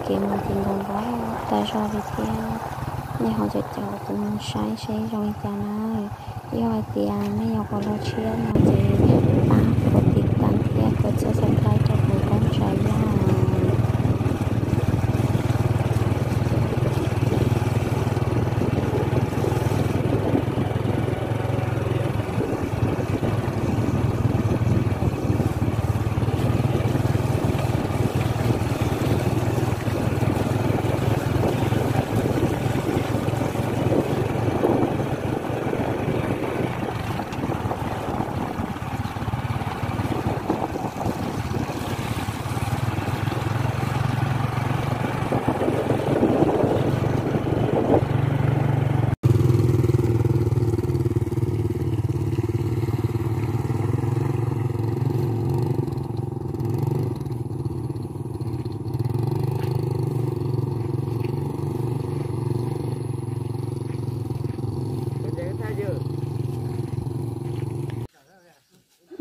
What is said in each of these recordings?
Kev mus ces nkaus nkaus tas zog li thiab. Nej ho caum caum kuv mus saib seb zoo li cas na. Yog hais tias nej yog qhov los tshiab no ces pab kuv tiv tas thiab kuv txhawb subscribe rau kuv koob tsav yog.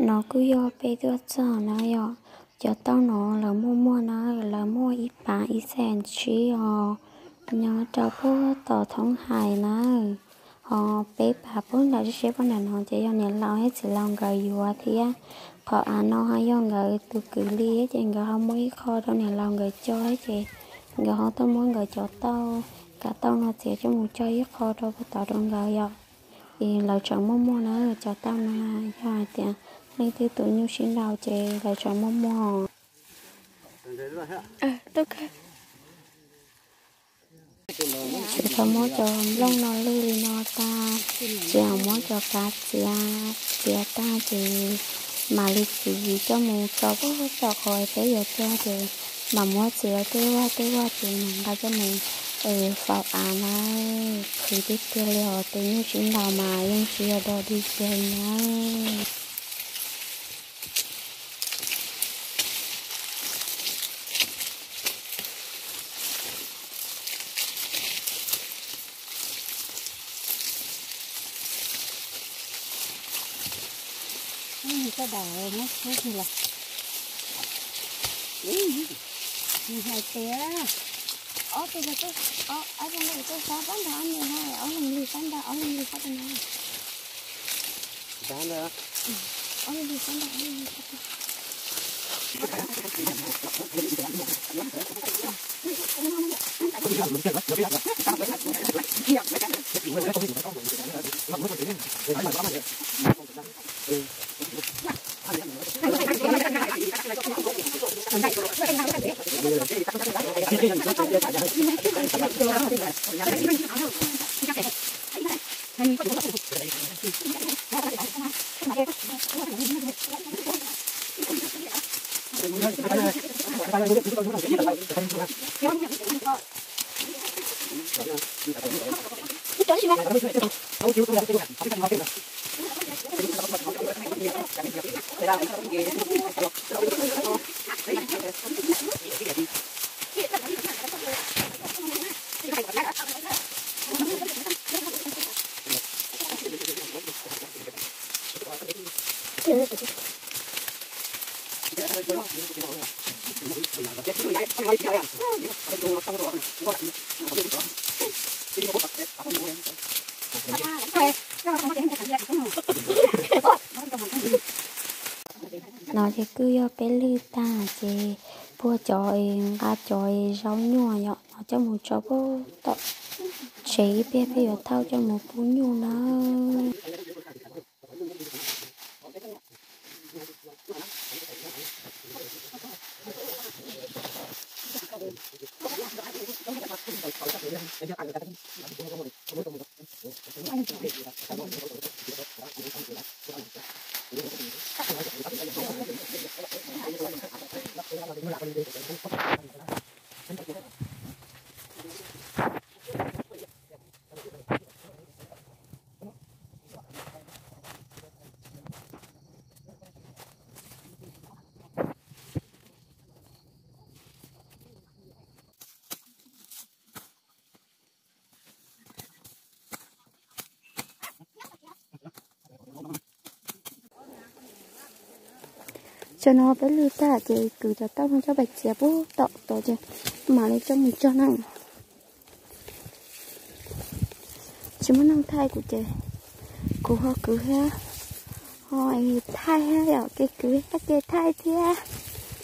No kuj yog peb tuaj txog na yom, cov tauj no lawv muaj muag na, lawv muaj ib pav ib xees tsib os, nyob rau puag tom thoob hais na. Ho peb pav puag nram seb poj nram no ces yog niam laus thiab txiv laus nkawd yuav thiab. Qhov av no ho yog nkawd tus kwv li ces nkawd ho muab ib qho rau niam laus nkawd coj ces nkawd ho tuaj muab nkawd cov tauj, kav tauj no txiav coj mus cog ib qho rau puag tod rau nkawd yom. Es lawv tseem muaj muag na, cov tauj no yog hais tias leej twg tus nyuj sib nraus ces lawv tseem muaj muag. Thaum muab cov nplooj no lwj li no tag, ces muab cov kav txiav, txiav tag ces mam li txiv coj mus tso puag tom qhov peb yuav cog ces mam muab txiav tej vaj tej vaj ces mam nqa coj mus faus av na. Qhwv tiag tiag li os, tus nyuj sib nraus mas yeej tsis yog dog dig kiag li na. Nws hais tias ob tug, ob tug tuaj sab pab nrog ob nus, ob leeg lig pab nrog ob leeg lig pab tau na. No ces kuj yog peb lwj tag ces puag cov, nqa cov zaub nyuj yom no coj mus tso puag tom tsev ib pliag peb yuav thauj coj mus pub nyuj na. Tam no peb lwj tag ces kwv cov tauj no coj pais txiav puag tom tod ces Mam li coj mus tso na. Tsis muaj neeg thaij kuv ces kuv ho kwv thiab, ho thaij thiab yom, kev kwv thiab kev thaij thiab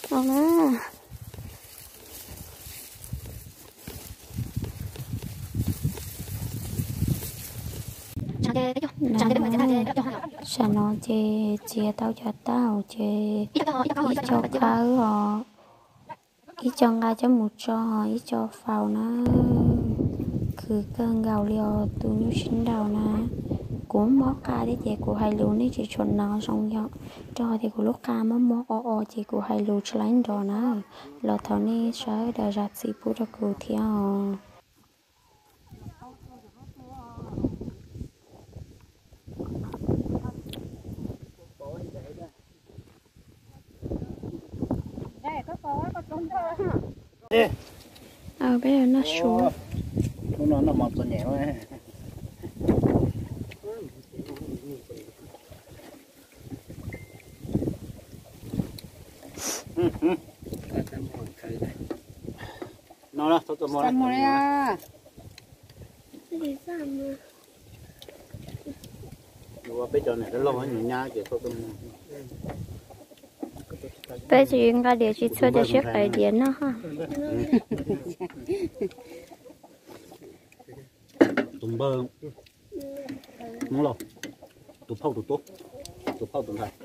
no na. Tam no ces txiav tau cov taub hau ces ib co qawb os, ib co nqa coj mus tso, ib co faus na. Khwv kawg nkaus li os tus nyuj sib nraus na. Kuv mob qa thiab ces kuv hais lus nej tsis tshua hnov zoo yom, rau qhov tias kuv lub qa mob mob o o ces kuv hais lus tsis laib nrov na. Los thov nej sawv daws zam txim pub rau kuv thiab os. Peb noj su. Peb tsis nqa diav tsis txhua cov siab qais diav noj. Tus npawg Hmoob Lauj, tus phauj tus tub, tus phauj tus ntxhais.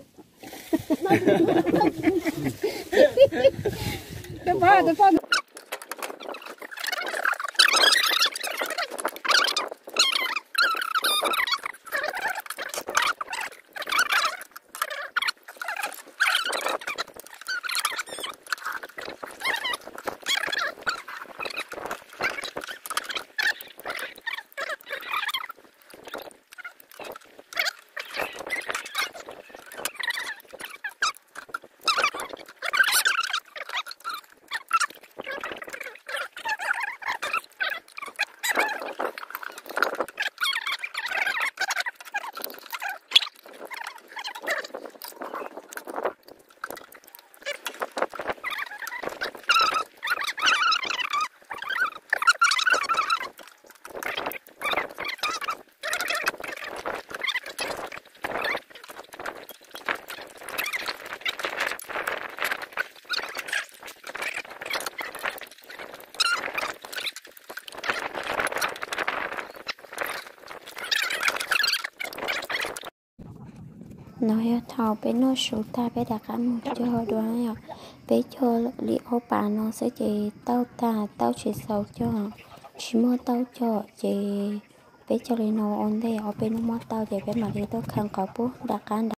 No yog thaum peb noj su tag peb rov qab mus cog dua yom. Peb cog li ob pas no xwb ces taub tag, taub tsis xaus cog, tsis muaj taub cog ces peb cog li no ua ntej ob peb hnub muab tau ces peb mam li tuaj khaws qhov pub rov qab nrad.